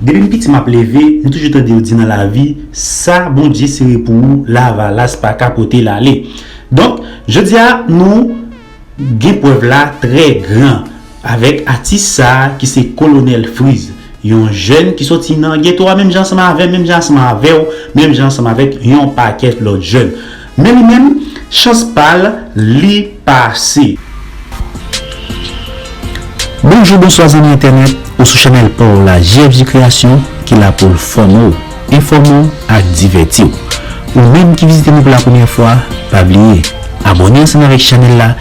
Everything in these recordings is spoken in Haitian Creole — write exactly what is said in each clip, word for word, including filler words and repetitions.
Depi m piti m ap leve, nou toujou tande yo di nan lavi, sa Bondye sere pou ou, lavalas pa ka pote l ale. Donk, jodi a, nou gen prèv la trè gran avèk atis sa a ki se Kolonèl Freez, yon jèn ki soti nan geto a menm jan ansanm avè m, menm jan ansanm avè w, menm jan ansanm avèk yon pakèt lòt jèn. Men li menm, chans pa l, li pase. Bonjou, bonswa zanmi entènèt, ou sou chanèl pa w la, J F J Kreasyon, ki la pou l fòme w, enfòme w ak divèti w. Ou menm ki vizite nou pou la premyè fwa, pa bliye abòne ansanm avèk chanèl la,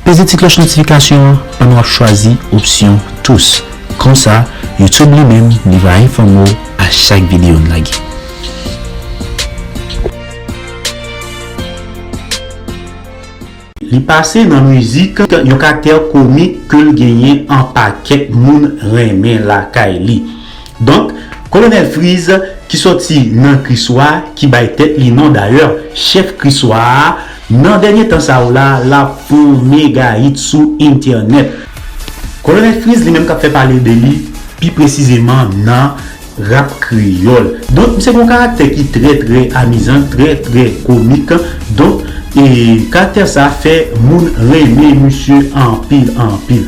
peze ti klòch notifikasyon an pandan w ap chwazi opsyon tous. Konsa, YouTube li menm, li va enfòme w a chak videyo n lage. Li pase nan mizik yon karaktè komik ke l genyen, an pakèt moun renmen lakay li. Donk, Kolonèl Freez, ki sòti nan Kriswa, ki bay tèt li non dayè, chèf Kriswa a, nan dènye tan sa yo la, l ap fè yon mega hit sou entènèt. Kolonèl Freez li menm k ap fè pale de li, pi presizeman nan rap kreyòl. Donk, misye gen yon karaktè ki trè, trè amizan, trè, trè komik. Donk, e, karaktè sa fè moun renmen misye anpil, anpil.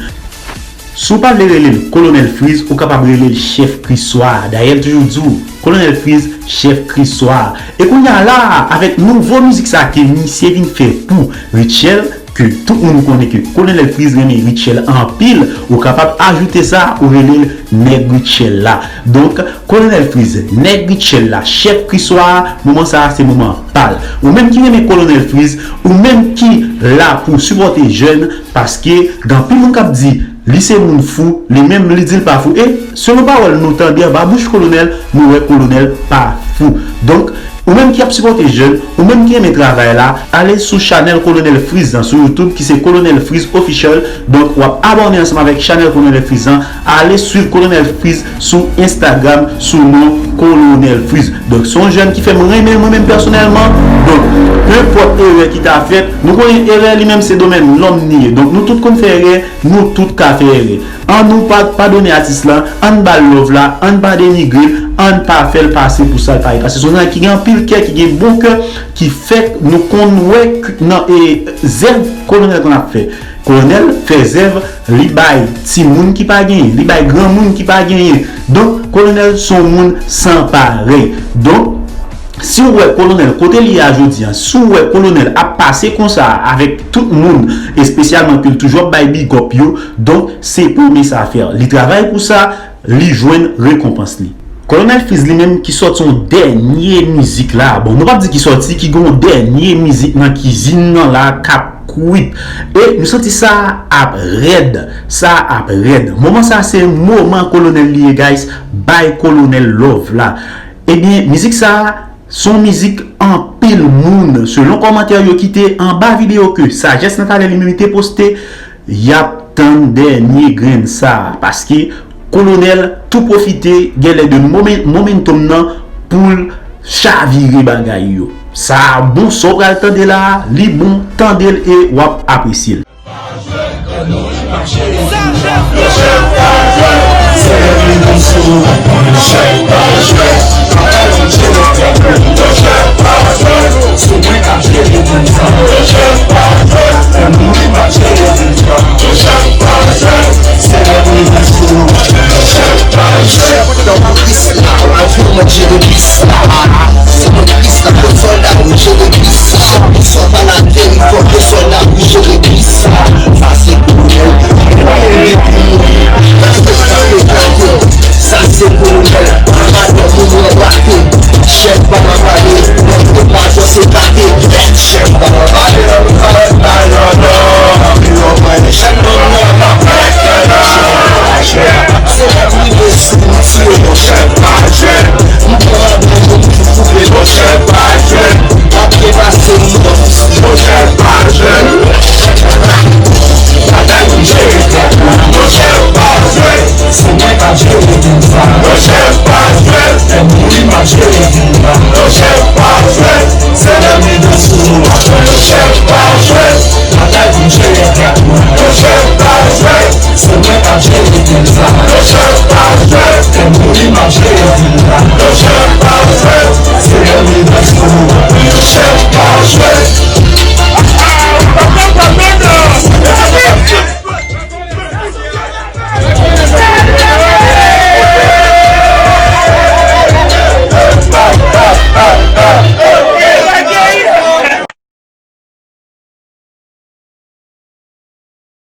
Si w pa vle rele l Kolonèl Freez, ou kapab rele l Chèf Kriswa. Dayè, l toujou di w, Kolonèl Freez, Chèf Kriswa. E kounye a la, avèk nouvo mizik sa ke misye vin fè pou Rutshelle, ke tout moun konnen ke Kolonèl Freez renmen Rutshelle anpil, ou kapab ajoute sa, ou rele l Nèg Rutshelle la. Donk, Kolonèl Freez, Nèg Rutshelle la, Chèf Kriswa a, moman sa a, se moman pa l. Ou menm ki renmen Kolonèl Freez, ou menm ki la pou sipòte jèn, paske gen anpil moun k ap di, li se moun fou, li menm li di l pa fou. E selon pawòl nou tande anba bouch Kolonèl, nou wè Kolonèl pa fou. Donk, ou menm ki ap sipòte jèn, ou menm ki renmen travay la, ale sou chanèl Kolonèl Freez lan sou YouTube ki se Kolonèl Freez Official. Donk, w ap abòne ansanm avèk chanèl Kolonèl Freez lan, ale swiv Kolonèl Freez sou Instagram sou non Kolonèl Freez. Donk, se yon jèn ki fè m renmen l mwen menm pèsonèlman. Donk, nenpòt erè ki ta fèt, nou konnen erè li menm se domèn lòm li ye. Donk, nou tout konn fè erè, nou tout ka fè erè. Ann nou pa, padone atis la, ann ba l love la, ann pa denigre l, ann pa fè l pase pou sa l pa ye. Paske se yon nèg ki gen anpil kè, ki gen bon kè, ki fè nou konn wè k-, nan, e, zèv Kolonèl konn ap fè. Kolonèl fè zèv, li bay timoun ki pa genyen, li bay granmoun ki pa genyen. Donk, Kolonèl se yon moun san parèy. Donk, si w wè Kolonèl kote li ye a jodi a, si w wè Kolonèl ap pase konsa avèk tout moun, espesyalman ke l toujou ap bay big up yo, donk, se pwomès a fè. Li travay pou sa, li jwenn rekonpans li. Kolonèl Freez li menm ki sòti yon dènye mizik la. Bon, nou p ap di ki sòti, ki gen yon dènye mizik nan kizin nan la k ap kwit. E nou santi sa ap rèd. Sa ap rèd. Moman sa se moman Kolonèl li ye, guys. Bay Kolonèl love la. Ebyen, mizik sa, se yon mizik anpil moun, selon kòmantè yo kite anba videyo ke Sajès nan Talè li menm li te poste, y ap tann dènye grenn sa, paske Kolonèl tou pwofite genlè de momen-, momentum nan pou l chavire bagay yo. Sa bon, sa w pral tande la a, li bon, tande l e w ap apresye l. Li m ap jere ti moun la.